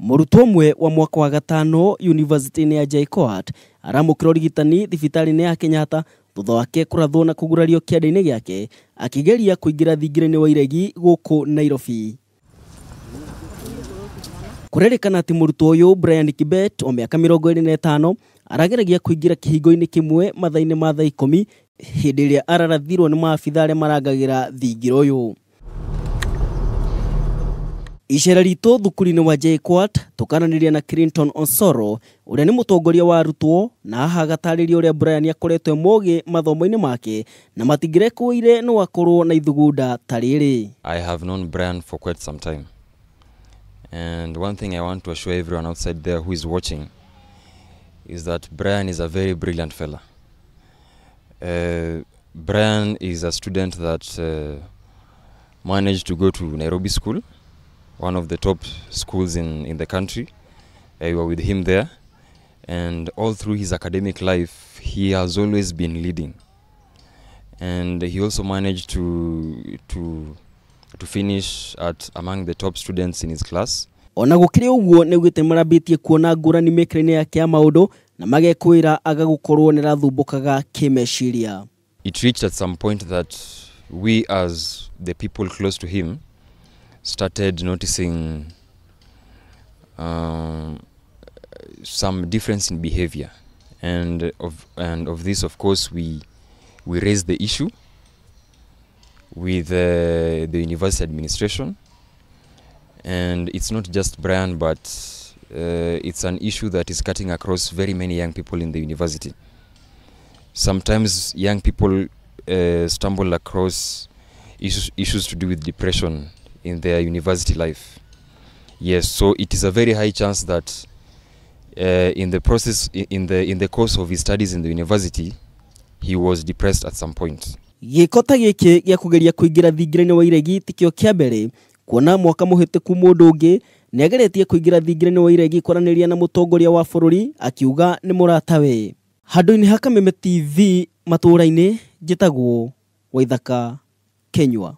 Mũrutwo ũmwe wa mwaka wa gatano yunivasĩtĩ-inĩ ya JKUAT aramũkĩra ũrigitani thibitarĩ-inĩ ya Kenyatta thutha wake kũrathwo na kũgurario kĩande-inĩ gĩake akĩgeria kũingĩra thingira-inĩ wa iregi gũkũ Nairobi. Kũrerĩkana atĩ mũrutwo ũyũ Brian Kibet wa mĩaka 25 arageragia kũingĩra kĩhingo-inĩ kĩmwe mathaa-inĩ ma thaa 10 hĩndĩ ĩrĩa ararathirwo nĩ maabitha arĩa marangagĩra thingira ũyũ. Icera ritũ thukuru-inĩ wa JKUAT tũkaranĩria na Clinton Osoro ũrĩa nĩ mũtongoria wa arutwo na haha agatarĩria ũrĩa Brian akoretwo e mũgĩ mathomo-inĩ make na matingĩrekũire no akorwo na ithugunda ta rĩrĩ. I have known Brian for quite some time. And one thing I want to assure everyone outside there who is watching is that Brian is a very brilliant fella. Brian is a student that managed to go to Nairobi School, one of the top schools in the country. We were with him there, and all through his academic life, he has always been leading. And he also managed to finish at among the top students in his class. Ona gũkĩrĩ ũguo nĩaugĩte marambĩtie kuona ngũrani mĩkĩre-inĩ yake ya maũndũ na magekwĩra aga gũkorwo nĩarathumbũkaga kĩmeciria. It reached at some point that we as the people close to him started noticing some difference in behavior, and of this, of course, we raised the issue with the university administration. And it's not just Brian, but it's an issue that is cutting across very many young people in the university. Sometimes young people stumble across issues to do with depression in their university life. Yes, so it is a very high chance that in the process, in the course of his studies in the university, he was depressed at some point. Gĩko ta gĩkĩ gĩa kũgeria kũingĩra thingira-inĩ wa iregi tikĩo kĩa mbere kuona mwaka mũhĩtũku mũndũ ũngĩ nĩageretie kũingĩra thingira-inĩ wa iregi kwaranĩria na mũtongoria wa bũrũri akiuga nĩ mũratawe. Handũ-inĩ ha Kameme TV matũũra-inĩ njĩtagwo Waithaka Kenywa.